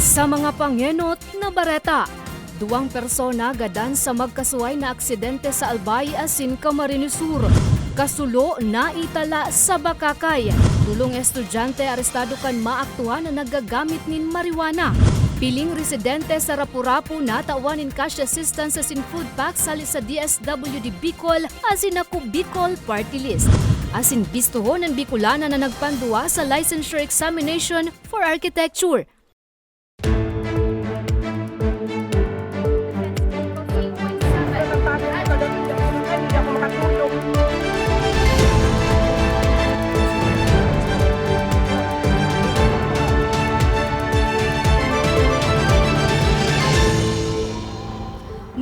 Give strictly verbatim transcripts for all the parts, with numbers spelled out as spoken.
Sa mga pangenot na bareta, duwang persona gadan sa magkasuhay na aksidente sa Albay asin Camarines Sur. Kasulo, naitala sa Bacacay. Tulong estudyante arestado kan maaktuhan na naggagamit nin marijuana. Piling residente sa Rapu-Rapu natawan nin cash assistance asin food packs hali sa D S W D Bicol asin Ako Bicol Party List. Asin bistohon an Bicolana na nagpanduwa sa licensure examination for architecture.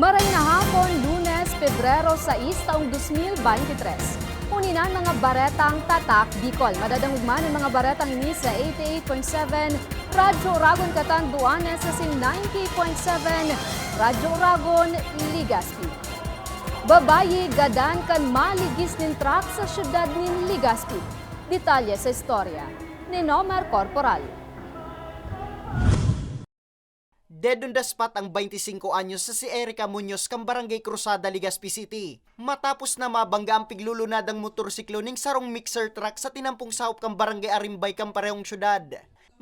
Maray na hapon, Lunes, Pebrero sais, taong dos mil beintitres. Huni na an mga baretang Tatak Bicol. Madadangog man an mga baretang ini sa eighty-eight point seven Radyo Oragon, Catanduanes, asin ninety point seven Radyo Oragon, Legazpi. Babayi gadan kan maligis nin truck sa siyudad nin Legazpi. Detalye sa istorya ni Nomer Corporal. Dead on the spot ang twenty-singko anyos na si Erica Muñoz kan Barangay Cruzada, Legazpi City, matapos na mabangga an piglulunadang motorsiklo ning sarong mixer truck sa tinampong sahop kan Barangay Arimbay kan parehong syudad.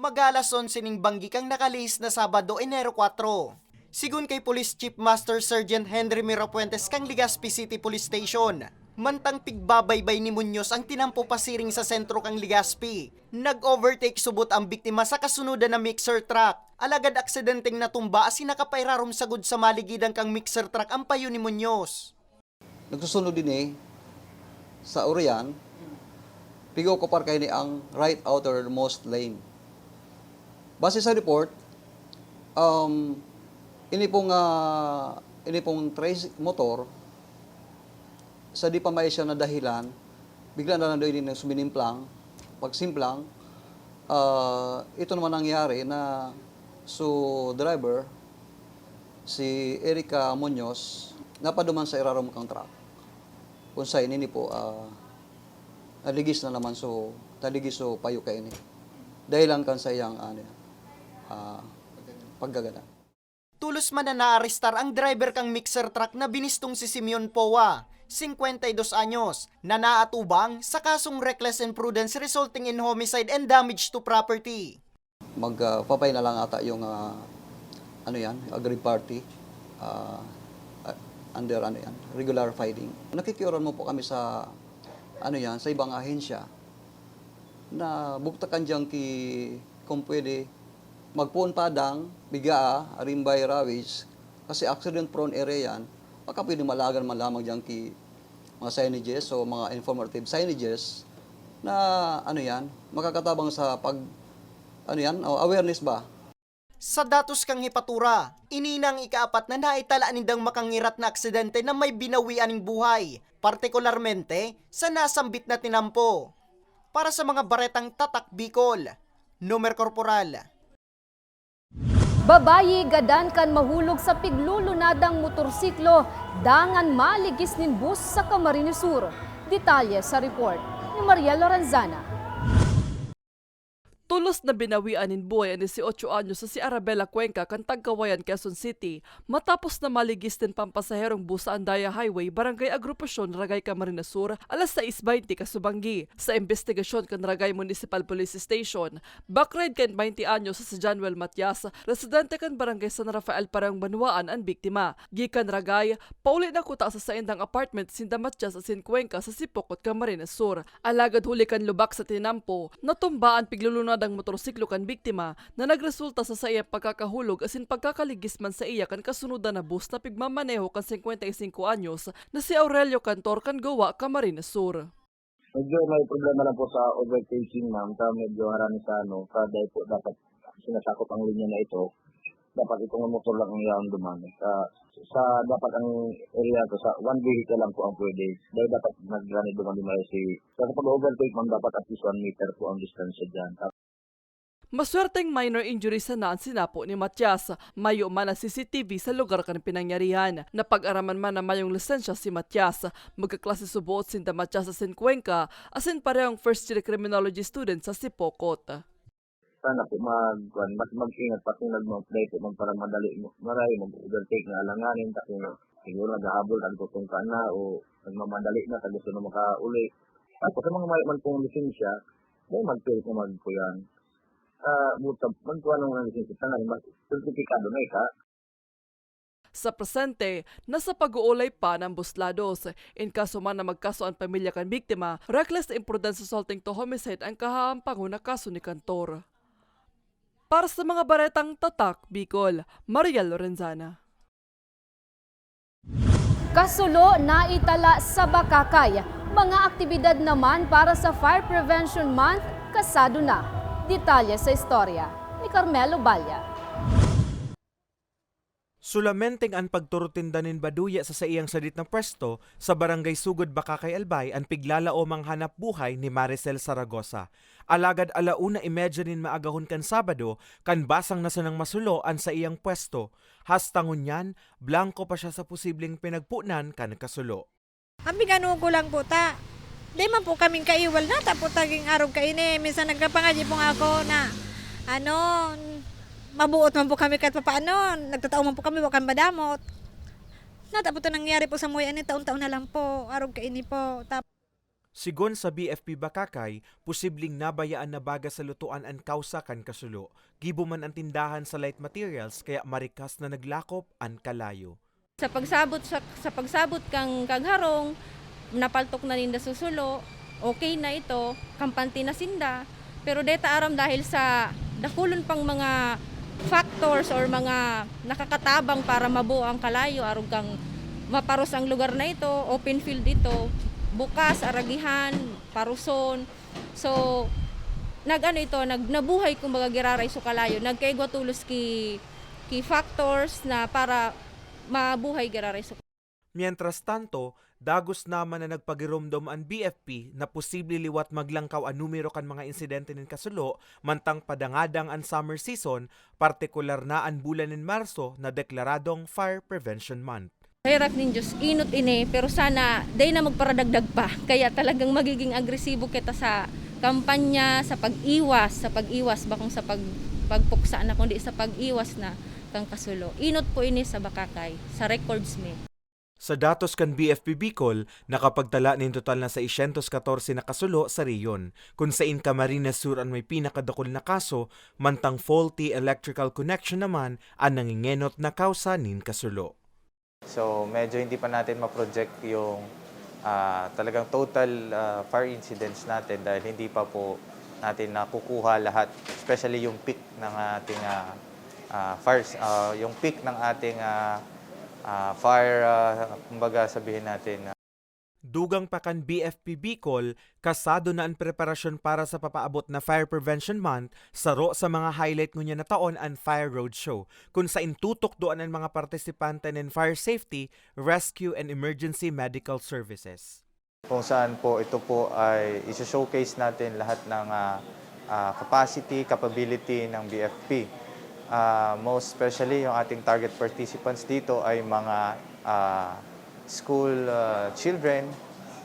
Mag-aalas onse nin banggi kan nakalihis na Sabado, Enero kwatro. Sigon kay Police Chief Master Sergeant Henry Mirafuentes kan Legazpi City Police Station, mantang pigbabaybay ni Muñoz ang tinampo pasiring sa sentro kan Legazpi, nag-overtake subot ang biktima sa kasunodan na mixer truck. Alagad aksidenteng natumba asin nakapairarom sagod sa maligidan kan mixer truck ang payo ni Muñoz. Nagsusunod ini sa Orian, pig-ookupar kaini ang right outermost lane. Base sa report, um, ini pong, ah, ini pong tricy-, motor, sa di pa maisya na dahilan, bigla na lang daw ini nang suminimplang. Pagsimplang, ah, ito naman nangyari na so driver, si Erica Muñoz, napaduman sa irarom kan truck. Kung sa ini po, ah, naligis na naman so, naligis so payo kaini. Dahilan kan sa iyang, ano yan, ah, paggagana. Tolos man na naarestar ang driver kan mixer truck na binistong si Simeon Poa, singkwenta y dos anyos, na naatubang sa kasong reckless imprudence resulting in homicide and damage to property. Mag, ah, papay na lang ata yung, ah, ano yan, aggrieved party, ah, ah, under, ano yan, regular filing. Nakikiuran mo po kami sa, ano yan, sa ibang ahensya na bugtakan dyan ki, kung pwede, magpoon padang, bigaa, Arimbay, Rawis, kasi accident prone area yan, baka pwede malagan man lamang dyan ki mga signages o mga informative signages na, ano yan, makakatabang sa pag, ano yan, o awareness ba? Sa datos kan hepatura, ini na ang ikaapat na naitala nindang makangirat na aksidente na may binawian nin buhay, partikularmente sa nasambit na tinampo. Para sa mga baretang Tatak Bicol, Nomer Corporal. Babayi gadan kan mahulog sa piglulunadang motorsiklo dangan maligis nin bus sa Camarines Sur. Detalye sa report ni Maria Lorenzana. Tolos na binawian nin buhay an dieciocho anyos na si Arabella Cuenca kan Tagkawayan, Quezon City, matapos na maligis nin pampasaherong bus sa Andaya Highway, Barangay Agrupacion, Ragay, Camarines Sur, alas sais beinte kasubanggi. Sa imbestigasyon kan Ragay Municipal Police Station, backride kan baynte anyos na si Januel Matias, residente kan Barangay San Rafael, parehong banwaan an biktima. Gikan Ragay, pauli na kuta sa saindang apartment sinda Matias asin Cuenca sa Sipocot, Camarines Sur. Alagad huli kan lubak sa tinampo, natumba an piglulunadang motorsiklo kan biktima na nagresulta sa saiyang pagkakahulog asin pagkakaligis man saiya kan kasunodan na bus na pigmamaneho kan singkwenta y singko anyos na si Aurelio Cantor kan Goa, Camarines Sur. Medyo may problema lang po sa overtaking, ma'am, sa medyo harani sa ano, sa dahil po dapat sinasakop ang linya na ito. Dapat itong motor lang ang yaon duman. Sa, sa dapat ang area ko, sa one vehicle lang po ang pwede. Dahil dapat nag-run duman duman si, sa pag-overtake, ma'am, dapat at least one meter po ang distansya dyan. Maswerteng minor injuries sana an sinapo ni Matias. Mayo man na C C T V sa lugar kan pinangyarihan. Napag-araman man na mayong lisensya si Matias. Magkaklase suboot sinda Matias asin Cuenca, asin parehong first year criminology student sa Sipocot. Sana po mag-, kuwan, mas mag-ingat pa kung nagma-, dahil po man para madali mo, maray, mag-overtake na alanganin, kasi siguro naghahabol, nagtutungka na o nagmamadali na, sa gusto na makauli. Tapos sa mga may man pong lisensya, dahil magpilit na magkuyan. Ah, buta, magkuha ng lisensya, sana mas sertifikado na ika. Sa presente, nasa pag-uulay pa an ambos lados. In kaso man na magkaso an pamilya kan biktima, reckless imprudence resulting to homicide an kahahampangon na kaso ni Cantor. Para sa mga baretang Tatak Bicol, Mariel Lorenzana. Kasulo naitala sa Bacacay, mga aktibidad naman para sa Fire Prevention Month kasado na. Detalye sa istorya ni Carmelo Balla. Sulamenteng an pagturutinda nin baduya sa saiyang sadit na pwesto sa Barangay Sugod, Bacacay, Albay an piglalaomang hanap buhay ni Maricel Saragosa. Alagad ala una y medya nin maagahon kan Sabado, kan basang na sanang masulo an saiyang pwesto. Hasta ngunyan, blangko pa siya sa posibleng pinagponan kan kasulo. Abi gano ko lang po ta. Di man po kaming kaiwal na ta po taging arog kaini. Minsan nagkapangadyi po nga ako na ano, mabuot man po kami kahit papaano, nagtatao man po kami, wa kami madamot. Nata po to nangyari po sa muya ni taon-taon na lang po, arog kaini po. Tap- Sigon sa B F P Bacacay, posibleng nabayaan na baga sa lutoan an kawsa kan kasulo. Gibo man an tindahan sa light materials kaya marikas na naglakop an kalayo. Sa pagsabot sa, sa pagsabot kang kagharong, napaltok na ninda susulo, okay na ito, kampante na sinda. Pero deta aram dahil sa dakulon pang mga factors or mga nakakatabang para mabuo ang kalayo, arog kang maparos ang lugar na ito, open field ito, bukas, aragihan, paruson. So, nag-ano ito, nag, nabuhay kumbaga giraray so kalayo. Nagkaigwa tolos ki, ki factors na para mabuhay giraray so Mientras tanto, dagos naman na nagpagiromdom an B F P na posible liwat maglangkaw an numero kan mga insidente nin kasulo mantang padangadang an summer season, partikular na an bulan nin Marso na deklaradong Fire Prevention Month. Herak nin Diyos, inot ini, pero sana dai na magparadagdag pa. Kaya talagang magiging agresibo kita sa kampanya, sa pag-iwas, sa pag-iwas, bakong sa pag, pagpuksa na, kundi sa pag-iwas na kan kasulo. Inot po ini sa Bacacay, sa records mi. Sa datos kan B F P Bicol, nakapagtala nin total na seiscientos catorce na kasulo sa rehiyon, kun sain Camarines Sur an may pinakadakul na kaso, mantang faulty electrical connection naman an nangengenot na kawsa nin kasulo. So medyo hindi pa natin ma-project yung ah, talagang total ah, fire incidents natin dahil hindi pa po natin nakukuha lahat, especially yung peak ng ating ah, ah, fires, ah, yung peak ng ating ah, ah, fire, ah, kumbaga sabihin natin, ah, Dugang pa kan B F P Bicol, kasado na an preparasyon para sa papaabot na Fire Prevention Month, saro sa mga highlight ngunyan na taon an Fire Roadshow, kun sain tutukdoan an mga partisipante nin fire safety, rescue and emergency medical services. Kung saan po ito po ay iso-showcase natin lahat ng ah, ah, capacity, capability ng B F P. Ah, most especially yung ating target participants dito ay mga ah, school ah, children,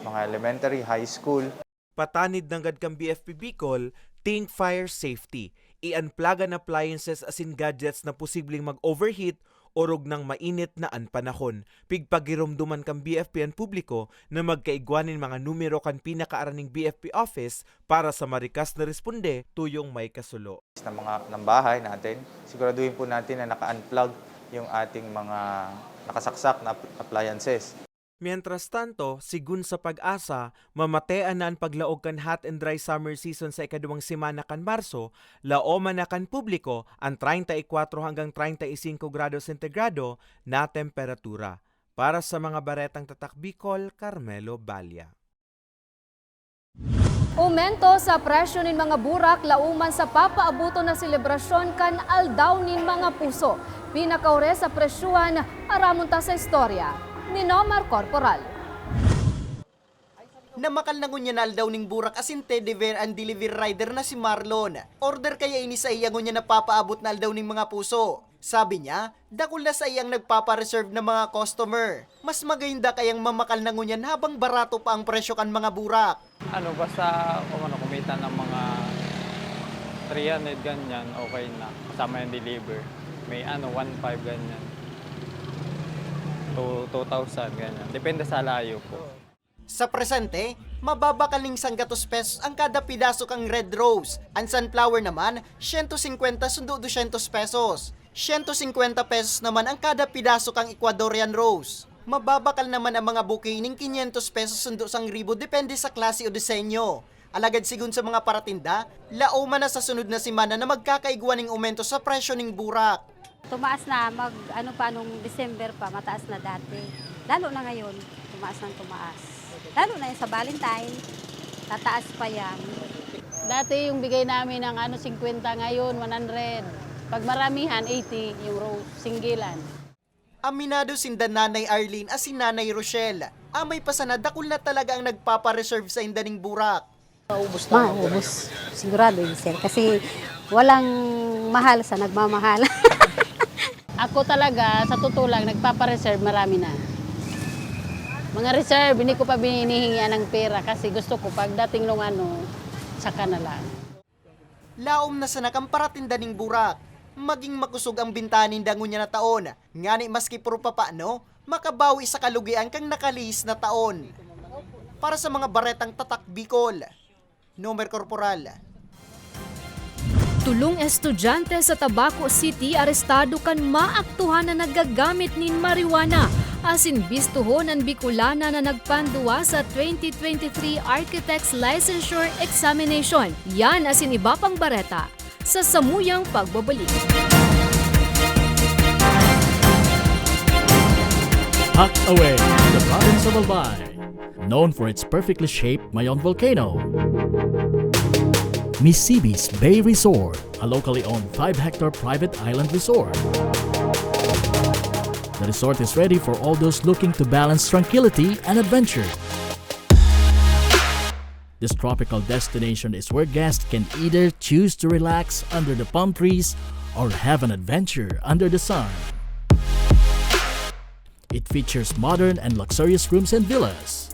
mga elementary, high school. Patanid nanggad kan B F P Bicol, Think Fire Safety, i-unplug an appliances asin gadgets na posibleng mag-overheat orog nang mainit na an panahon. Pigpagiromdoman kan B F P an publiko na magkaigwa nin mga numero kan pinakaaraning B F P office para sa marikas na responde tuyong may kasulo. Sa mga ng bahay natin, siguraduhin po natin na naka-unplug yung ating mga nakasaksak na appliances. Mientras tanto, sigun sa PAGASA, mamatean na an paglaog kan hot and dry summer season sa ikaduwang semana kan Marso, laoman na kan publiko an treinta y cuatro hanggang treinta y cinco grado sentigrado na temperatura. Para sa mga baretang Tatak Bicol, Carmelo Balla. Umento sa presyo nin mga burak lauman sa papaaboton na selebrasyon kan Aldaw nin Mga Puso. Pinakaure sa presyohan, aramon ta sa istorya ni Nomar Corporal. Namakal na ngunyan na aldaw ning burak asin teddy bear an delivery rider na si Marlon. Order kaya ini saiya ngunyan na papaabot na Aldaw ning Mga Puso. Sabi niya, dakul na saiyang nagpapa-reserve na mga customer. Mas magayon da kayang mamakal na ngunyan habang barato pa ang presyo kan mga burak. Ano, basta umano, kumita ng mga Three hundred ganyan, okay na. Kasama yung deliver. May ano, one five ganyan. Two, two thousand ganyan. Depende sa layo po. Sa presente, mababakal ning sanggatos pesos ang kada pidaso kan red rose. An sunflower naman, siyento singkwenta sundo dusyentos pesos. Siyento singkwenta pesos naman ang kada pidaso kan Ecuadorian rose. Mababakal naman ang mga bouquet ning kinyentos pesos sundo sang ribo, depende sa klase o disenyo. Alagad sigon sa mga paratinda, laoman na sa sunod na semana na magkakaigwa ning omento sa presyo ning burak. Tumaas na, mag ano pa, nung December pa, mataas na dati. Lalo na ngayon, tumaas ng tumaas. Lalo na yung sa Valentine, tataas pa yan. Dati yung bigay namin ng ano, singkwenta, ngayon one hundred. Pag maramihan, eighty yung rose, singgilan. Aminado sinda Nanay Arlene asin Nanay Rochelle. Amay pa sana, dakul na talaga ang nagpapa-reserve sainda ning burak. Maubos talaga. Maubos. Sigurado yun, sir. Kasi walang mahal sa nagmamahal. Ako talaga, sa totoo lang, nagpapa-reserve, marami na. Mga reserve, hindi ko pa binihingian ng pera kasi gusto ko pagdating nung ano, saka na lang. Laom na sana kan paratinda ning burak. Maging makusog ang bintahan ninda ngunyan na taon. Ngani maski puro papano, makabawi sa kalugian kan nakalihis na taon. Para sa mga baretang Tatak Bicol, Nomer Corporal. Tolong estudyante sa Tabaco City arestado kan maaktuhan na naggagamit nin marijuana asin bistohon an Bicolana na nagpanduwa sa twenty twenty-three Architects Licensure Examination. Yan asin iba pang bareta sa samuyang pagbabalik. Tucked away in the province of Albay, known for its perfectly shaped Mayon volcano. Misibis Bay Resort, a locally owned five-hectare private island resort. The resort is ready for all those looking to balance tranquility and adventure. This tropical destination is where guests can either choose to relax under the palm trees or have an adventure under the sun. It features modern and luxurious rooms and villas,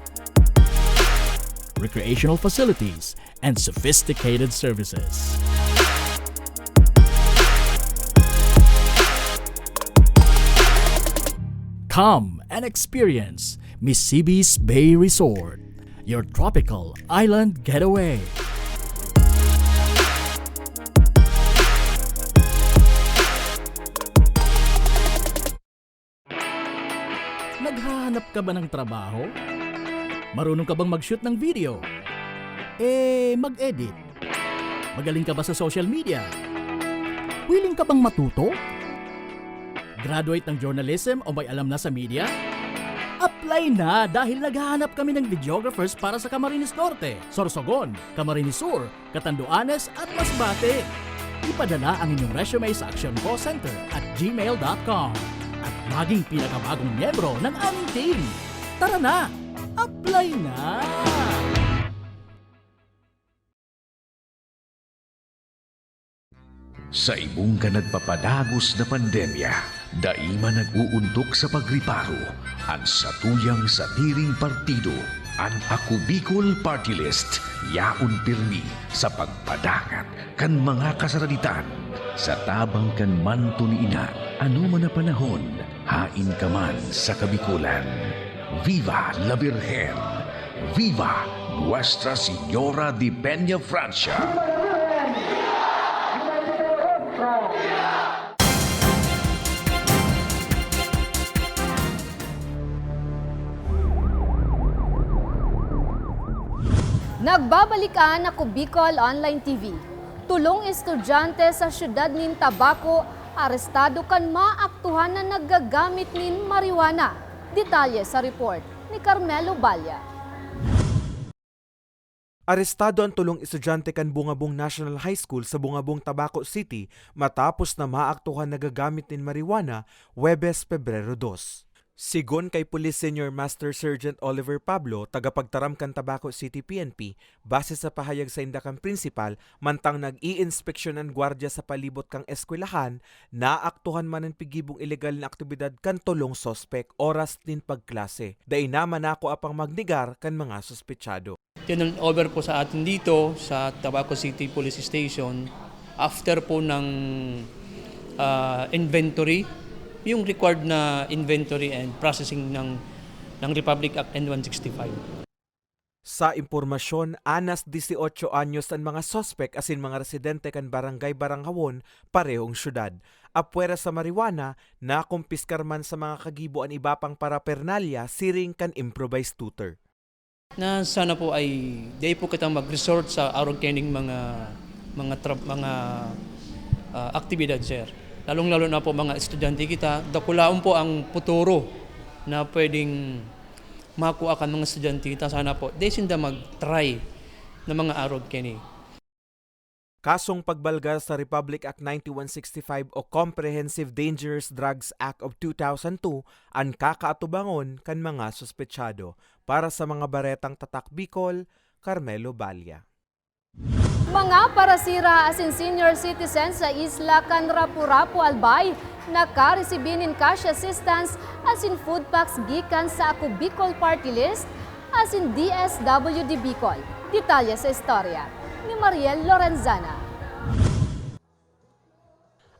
recreational facilities, and sophisticated services. Come and experience Misibis Bay Resort, your tropical island getaway. Naghahanap ka ba ng trabaho? Marunong ka bang mag-shoot ng video? Eh, mag-edit? Magaling ka ba sa social media? Willing ka bang matuto? Graduate ng journalism o may alam na sa media? Apply na, dahil naghahanap kami ng videographers para sa Camarines Norte, Sorsogon, Camarines Sur, Catanduanes at Masbate. Ipadala ang inyong resume sa actioncallcenter at gmail dot com at maging pinakabagong miyembro ng aming team. Tara na! Apply na! Sa ibong kan nagpapadagos na pandemya, dai man nag-uuntok sa pagriparo an satuyang sadiring partido, an Ako Bicol Party List. Yaon pirmi sa pagpadangat kan mga kasaraditan. Sa tabang kan manto ni Ina, anoman na panahon, haen ka man sa Kabikolan. Viva la Virgen! Viva Nuestra Señora de Peña Francia! Nagbabalik an Ako Bicol Online T V. Tolong estudyante sa siyudad nin Tabaco arestado kan maaktuhan na naggagamit nin marijuana. Detalye sa report ni Carmelo Balla. Arestado an tolong estudyante kan Bungabong National High School sa Bungabong, Tabaco City, matapos na maaktuhan nagagamit nin marijuana, Huwebes, Pebrero dos. Sigon kay Police Senior Master Sergeant Oliver Pablo, tagapagtaram kan Tabaco City P N P, base sa pahayag sainda kan prinsipal, mantang nag-iinspeksyon an gwardiya sa palibot kan eskwelahan, naaktuhan man an gibong ilegal na aktibidad kan tolong suspek oras nin pagklase. Dai na manakua pang magnegar kan mga suspetsado. Turnover po sa atin dito sa Tabaco City Police Station, After po ng, ah, inventory, yung required na inventory and processing ng, ng Republic Act N one sixty-five. Sa impormasyon, anas dieciocho anyos an mga suspek asin mga residente kan Barangay Baranghawon, parehong syudad. Apwera sa marijuana, nakumpiskar man sa mga kagibo an iba pang paraphernalia siring kan improvised tutor. Na sana po ay di po kita mag-resort sa arog kaining mga, mga tra-, mga, ah, aktibidad, sir. Lalong-lalo na po mga estudyante kita, dakulaon po ang puturo na pwedeng makuha kan mga estudyante kita. Sana po, di sinda mag-try na mga arog kaini. Kasong pagbalga sa Republic Act ninety-one sixty-five o Comprehensive Dangerous Drugs Act of two thousand two an kakaatubangon kan mga suspetsado. Para sa mga baretang Tatak Bicol, Carmelo Balia. Mga parasira asin senior citizen sa isla kan Rapu-Rapu, Albay, nakaresibi nin cash assistance asin food packs gikan sa Ako Bicol Party List asin D S W D Bicol. Detalye sa istorya ni Mariel Lorenzana.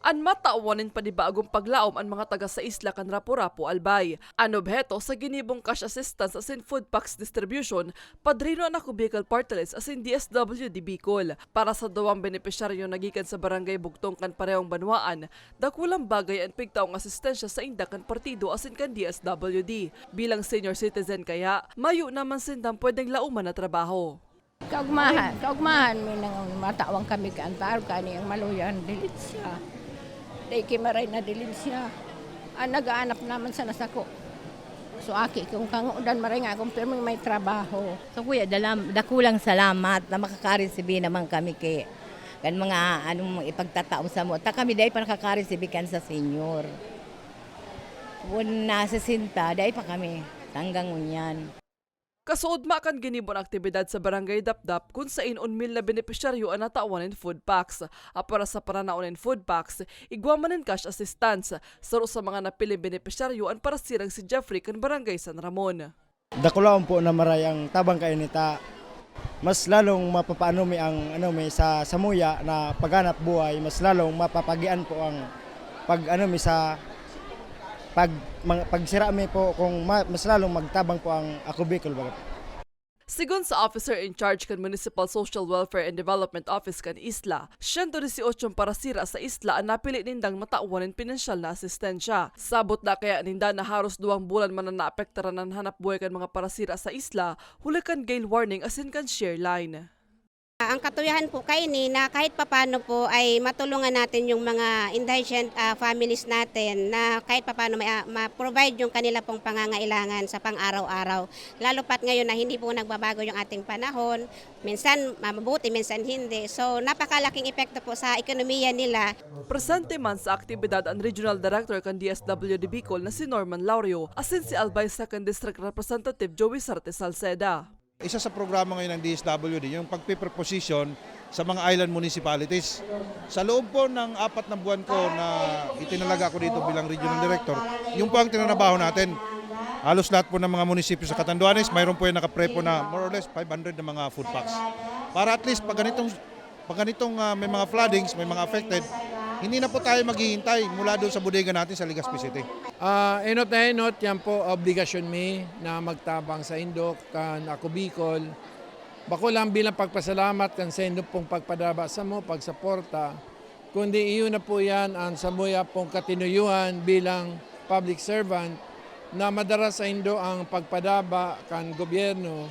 An matawan nin panibagong paglaom an mga taga sa isla kan Rapu-Rapu, Albay. An obheto sa ginibong cash assistance asin food packs distribution, padrino an Ako Bicol Party List asin D S W D Bicol. Para sa duwang benepisyaryo na gikan sa Barangay Bugtong kan parehong banwaan, dakulang bagay an pigtaong asistensya sainda kan partido asin kan D S W D. Bilang senior citizen kaya, mayo naman sindang pwedeng laoman na trabaho. Kaugmahan, kaugmahan mi nang matawan kami kan Paro, kani ang maluya an dilitsya. Dai ki maray na dilitsya. An nagaanap naman sana sako. So, aki kong kangodan, maray nga akong pirming may trabaho. So, kuya, dalam, dakulang salamat na makakaresibi naman kami ki kan mga anong ipagtatao samo. Ta kami dai pa nakakaresibi kan sa senior. Kun nasa sinta, dai pa kami. Hanggang ngunyan. Kasuodma kan ginibon aktibidad sa Barangay Dapdap, kun sain un mil na benepisyaryo an natawan nin food packs. Apwera sa pananao nin food packs, igwa man nin cash assistance. Saro sa mga napiling benepisyaryo an parasirang si Jeffrey kan Barangay San Ramon. Dakulaon po na maray ang tabang kainita. Mas lalong mapapaano mi ang ano mi sa samuya na paghanap buhay, mas lalong mapapagian po ang pag ano mi sa pag mga, pagsira mi po kung ma, mas lalong magtabang po ang Ako Bicol baga. Sigon sa officer in charge kan Municipal Social Welfare and Development Office kan isla, siyento dieciocho parasira sa isla an napili nindang matawan nin pinansyal na asistensya. Sabot na kaya ninda na haros duwang bulan man an naapektaran an hanap buhay kan mga parasira sa isla, huli kan gale warning asin kan shear line. Ang katuyahan po kaini na kahit papano po ay matulungan natin yung mga indigent, ah, families natin na kahit papano may, ah, ma-provide yung kanila pong pangangailangan sa pang-araw-araw. Lalo pat ngayon na hindi po nagbabago yung ating panahon, minsan mabuti, minsan hindi. So, napakalaking epekto po sa ekonomiya nila. Presente man sa aktibidad an Regional Director kan D S W D Bicol na si Norman Laureo asin si Albay Second District Representative Joey Sarte Salceda. Isa sa programa ngayon ng D S W D, yung pagpipreposition sa mga island municipalities. Sa loob po ng apat na buwan ko na itinalaga ako dito bilang regional director, yung po ang tinanabaho natin. Halos lahat po ng mga munisipyo sa Catanduanes, mayroon po yung nakaprepo na more or less five hundred na mga food packs. Para at least pag ganitong, pag ganitong ah, may mga floodings, may mga affected, hindi na po tayo maghihintay mula doon sa bodega natin sa Legazpi City. Ah, enot na enot, yan po obligasyon mi na magtabang sa indok kan Ako Bicol. Bako lang bilang pagpasalamat kan sa indok pong pagpadaba samo, pagsuporta, kundi iyo na po yan ang samuya pong katinuyuhan bilang public servant na madara sa indo ang pagpadaba kan gobyerno.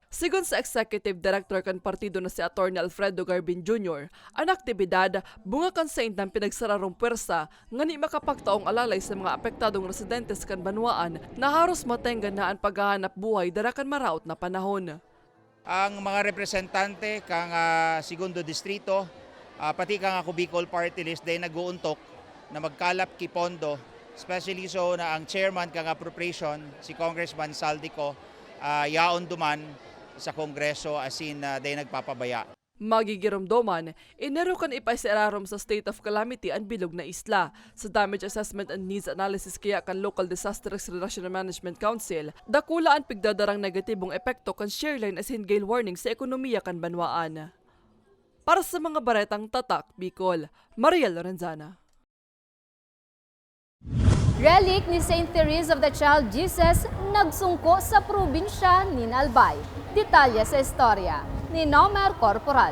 Sigon sa Executive Director kan partido na si Attorney Alfredo Garbin Junior, an aktibidad bunga kan saindang pinagsararong pwersa ngani makapagtaong alalay sa mga apektadong residentes kan banwaan na haros matenggan na an paghahanap buhay dara kan maraot na panahon. Ang mga representante kan ah, Segundo Distrito, ah, pati kan Ako Bicol Party List, dahil nag-uuntok na magkalap ki pondo, especially so na ang chairman kan appropriation, si Congressman Saldico, ah, yaon duman sa Kongreso asin ah, dai nagpapabaya. Magigiromdoman, Enero kan ipaisararom sa state of calamity an bilog na isla. Sa damage assessment and needs analysis kaya kan Local Disaster Risk Reduction and Management Council, dakula an pigdadarang negatibong epekto kan shear line asin gale warning sa ekonomiya kan banwaan. Para sa mga baretang Tatak Bicol, Mariel Lorenzana. Relic ni Saint Therese of the Child Jesus nagsungko sa probinsya nin Albay. Detalye sa istorya ni Nomer Corporal.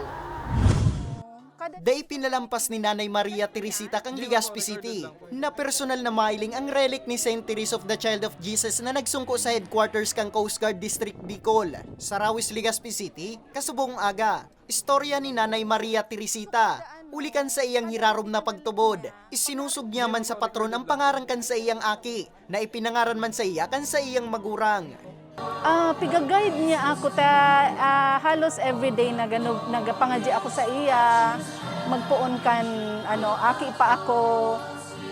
Dai pinalampas ni Nanay Maria Teresita kan Legazpi City, na personal na mahiling ang relic ni Saint Therese of the Child of Jesus na nagsungko sa headquarters kan Coast Guard District Bicol, sa Rawis, Legazpi City, kasubong aga. Istorya ni Nanay Maria Teresita, huli kan saiyang hirarom na pagtubod, isinusog niya man sa patron ang pangaran kan saiyang aki, na ipinangaran man saiya kan saiyang magurang. Ah, piga-guide niya ako ta, ah, halos everyday nagano-, nagapangadyi ako sa iya. Magpoon kan, ano, aki pa ako.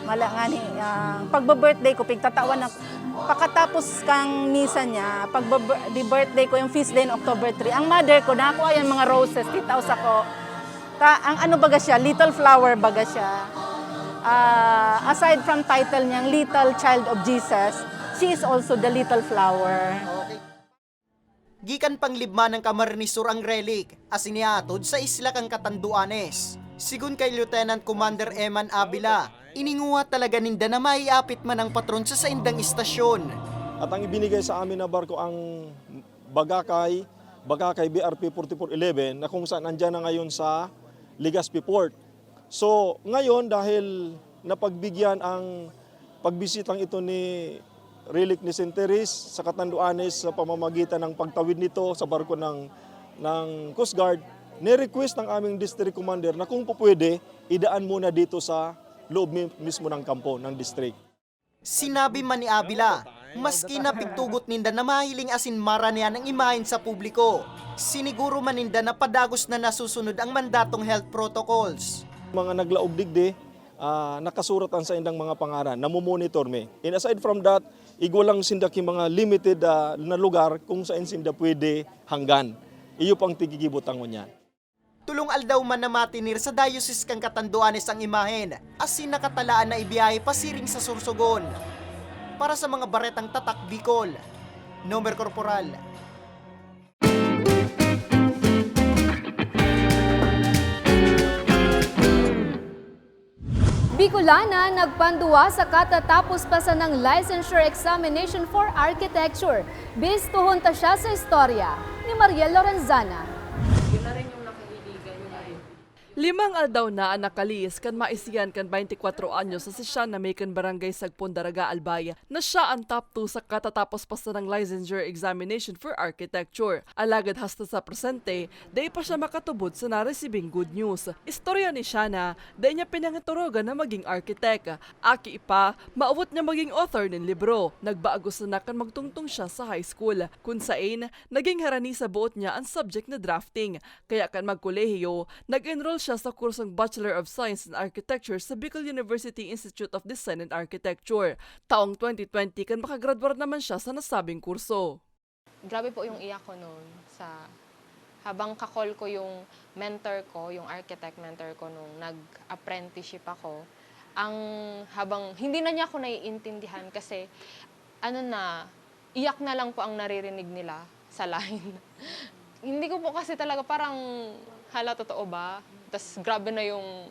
Mala ngani, ah, pagba-birthday ko, pigtatawan na, pakatapos kang misa niya, pagba-, di birthday ko, yung feast day ng October three, ang mother ko, nakuha yan mga roses, titaw sako. Ta, ang ano baga siya, little flower baga siya. Ah, aside from title niyang Little Child of Jesus, she is also the little flower. Gikan Panglibmanan kan Camarines Sur ang relic, asin ihahatod sa isla kan Catanduanes. Sigon kay Lieutenant Commander Eman Avila, ininguha talaga ninda na maiapit man ang patron sa saindang istasyon. At ang ibinigay sa amin na barko ang Bagakay, Bagakay B R P forty-four eleven, na kung saan andyan na ngayon sa Legazpi Port. So, ngayon, dahil napagbigyan ang pagbisitang ito ni relic ni Saint Therese sa Catanduanes sa pamamagitan ng pagtawid nito sa barko ng, ng Coast Guard, ni-request ng aming district commander na kung pupwede, idaan muna dito sa loob mi-, mismo ng kampo ng district. Sinabi man ni Avila, maski na pigtugot ninda na mahiling asin maranian ang imahen sa publiko, siniguro man ninda na padagos na nasusunod ang mandatong health protocols. Mga naglaog digdi, ah, nakasurat an saindang mga pangaran, namomonitor mi. And aside from that, igwa lang sinda ki mga limited, ah, na lugar kung saan sinda pwede hanggan. Iyo pang tigigibo ta ngunyan. Tolong aldaw man na matinir sa Diocese kan Catanduanes ang imahen, asin nakatalaan na ibiyahe pasiring sa Sorsogon. Para sa mga baretang Tatak Bicol, Nomer Corporal. Bicolana nagpanduwa sa katatapos pa sanang licensure examination for architecture. Bistuhon ta siya sa istorya ni Mariel Lorenzana. Yun na rin yung nakahiligan niya. Limang aldaw na an nakalihis kan maisihan kan baynte kwatro anyos na si Shana May kan Barangay Sagpon, Daraga, Albay, na siya an top two sa katatapos pa sanang licensure examination for architecture. Alagad hasta sa presente, dai pa siya makatubod sa naresibing good news. Istorya ni Shana, dai niya pinangiturugan na maging architect. Aki pa, maawot niya maging author nin libro. Nagbago sana kan magtungtong siya sa high school, kun sain, naging harani sa boot niya an subject na drafting. Kaya kan magkolehiyo, nag-enroll siya sa kursong Bachelor of Science in Architecture sa Bicol University Institute of Design and Architecture. Taong twenty twenty kan makagradwar naman siya sa nasabing kurso. Grabe po yung iyak ko noon sa, habang ka-call ko yung mentor ko, yung architect mentor ko nung nag-apprenticeship ako, ang habang, hindi na niya ako naiintindihan kasi ano na, iyak na lang po ang naririnig nila sa line. Hindi ko po kasi talaga parang, "Hala, totoo ba?" Tas grabe na yung,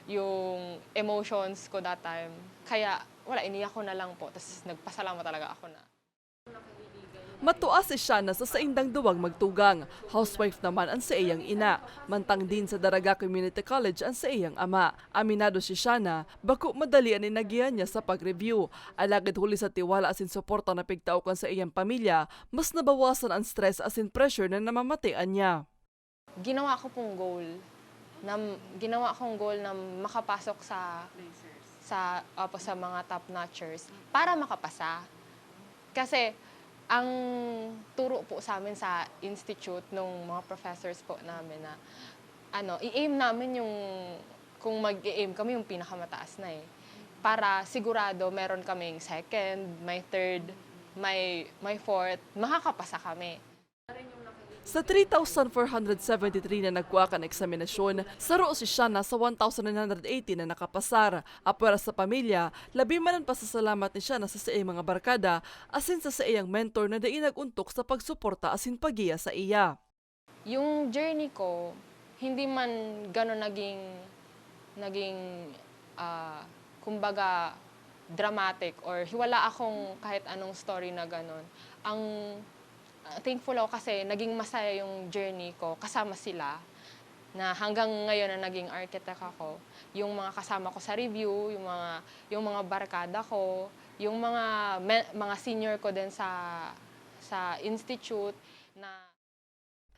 yung emotions ko that time. Kaya wala, iniyak ko na lang po. Tas nagpasalamat talaga ako na. Matua si Shana sa saindang duwang magtugang. Housewife naman an saiyang ina. Mantang din sa Daraga Community College an saiyang ama. Aminado si Shana, bako madali an inagihan niya sa pag-review. Alagad huli sa tiwala asin suporta na pigtao kan saiyang pamilya, mas nabawasan an stress asin pressure na namamatean niya. Ginawa ko pong goal na, ginawa kong goal na makapasok sa, sa, opo, sa mga top notchers para makapasa. Kasi ang turo po sa amin sa institute nung mga professors po namin na, ano, i-aim namin yung, kung mag-aim kami, yung pinakamataas na eh. Para sigurado meron kaming second, may third, may, may fourth, makakapasa kami. Sa three thousand four hundred seventy-three na nagkua kan eksaminasyon, saro si Shana sa one thousand nine hundred eighty na nakapasar. Apwera sa pamilya, labi man an pasasalamat ni Shana sa saiyang mga barkada asin sa saiyang mentor na dai nag-ontok sa pagsuporta asin paggiya saiya. Yung journey ko, Hindi man gano'n naging, naging, ah, kumbaga, dramatic or wala akong kahit anong story na gano'n. Ang, ah, thankful ako kasi naging masaya yung journey ko kasama sila, na hanggang ngayon na naging architect ako. Yung mga kasama ko sa review, yung mga, yung mga barkada ko, yung mga me-, mga senior ko din sa, sa institute na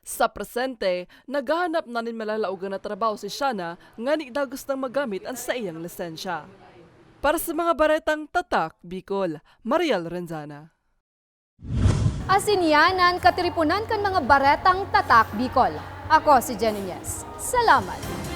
Sa presente, naghahanap na nin malalaogan na trabaho si Shana ngani dagos nang magamit an saiyang lisensya. Para sa mga baretang Tatak Bicol, Mariel Renzana. Asin yan an katiriponan kan mga baretang Tatak Bicol. Ako si Jenny Nyes. Salamat!